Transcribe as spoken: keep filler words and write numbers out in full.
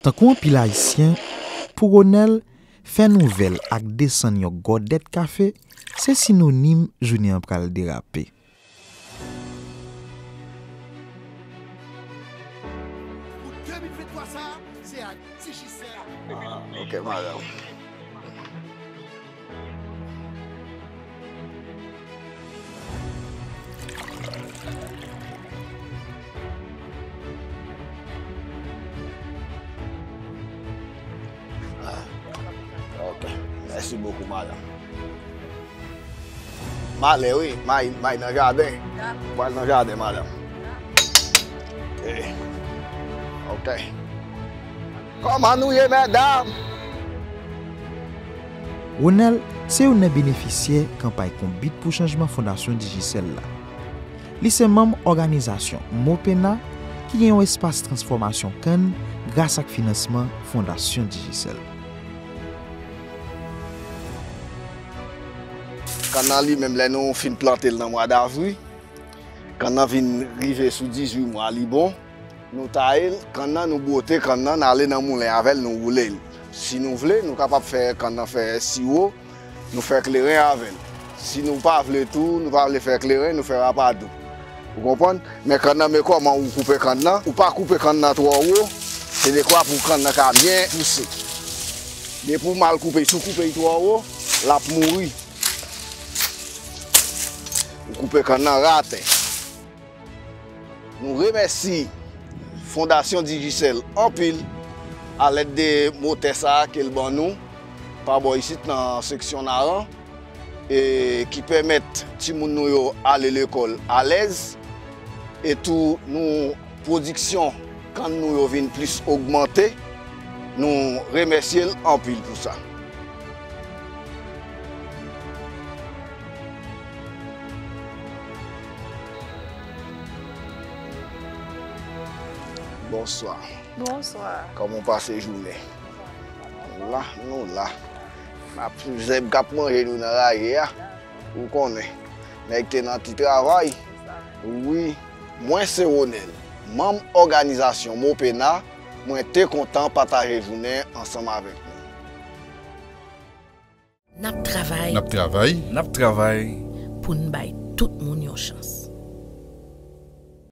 Tankou anpil Ayisyen, pou Ronel, fè nouvèl ak desann yon gòdèt kafe se sinonim jounen an pral derape. Pou de mil venntwa sa, se ak Digicel. Ok, madanm. Ah, ok. Mèsi bokou, madanm. M ale wi, m ay, m ay nan jaden. M pral nan jaden, madanm. Eh. Ok. Kòman nou ye, medam? Ronel se youn nan benefisyè kanpay Konbit pou Chanjman Fondasyon Digicel la. Li se manm òganizasyon Mopena, ki gen yon espas transfòmasyon kann gras ak finansman Fondasyon Digicel. Kann nan li menm, lè nou fin plante l nan mwa davri, kann nan vin rive sou dizuit mwa, li bon. Nou taye l, kann nan, nou bwote kann nan, n ale nan moulen avè l, nou woule l. Si nou vle, nou kapab fè kann nan fè siwo, nou fè kleren avè l. Si nou pa vle tou, nou pa vle fè kleren, nou fè rapadou. Ou konprann? Men kann nan, men kòman ou koupe kann nan. Ou pa koupe kann nan twò wo, se dekwa pou kann nan ka byen pouse. Depi w mal koupe, si w koupe l twò wo, l ap mouri. Ou koupe kann nan ratè. Nou remèsi Fondasyon Digicel anpil alèd de motè sa a ke l ban nou pa bò isit nan seksyon Naran, e ki pèmèt timoun nou yo ale lekòl alèz, e tou nou pwodiksyon kann nou yo vin plis ogmante. Nou remèsye l anpil pou sa. Bonswa. Bonswa. Kòman w pase jounen? La, nou la. N ap sou zèb k ap manje nou nan raje a. Ou konnen. Nèg te nan ti travay. Wi. Mwen se Ronel, manm òganizasyon Mopena. Mwen te kontan pataje jounen ansanm avèk nou. N ap travay. N ap travay. N ap travay. Pou n bay tout moun yon chans.